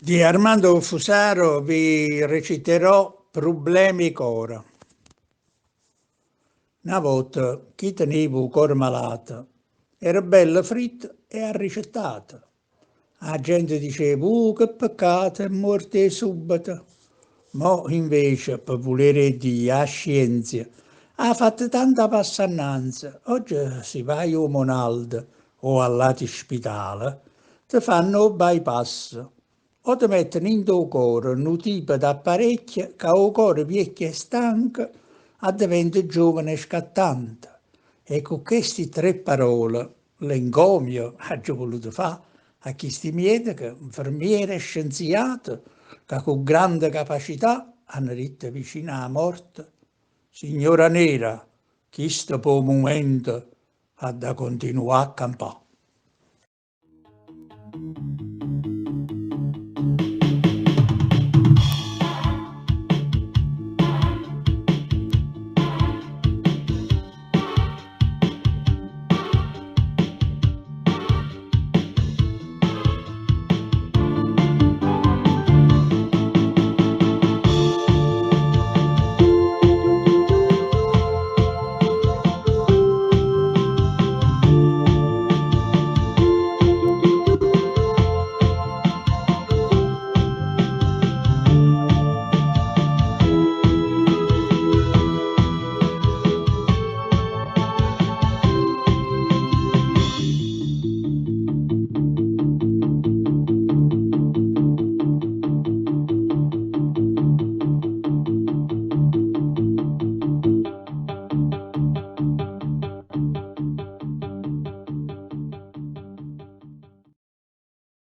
Di Armando Fusaro vi reciterò Problemi 'e core. Na vota chi teneva 'o core malato era bello fritto e arricettato. 'A gente diceva: "Uh, che peccato, è muorto 'e subito". Mo invece, pe vulere 'e Dio, 'a scienzia ha fatto tanta passe annanze. Oggi si vai 'o Monaldo o all'ati spitale, te fanno 'o bypass o te mettono dint' 'o core nu tipo d'apparecchio ca 'o core viecchio e stanco addeventa giovane e scattante. E cu chesti tre parole l'encomio aggio voluto fa a chisti miedeche, nfermiere e scienziate ca cu grande capacità hanno ditto vicino 'a morte: Signora nera, chisto p' 'o mumento ha da continuà a campà.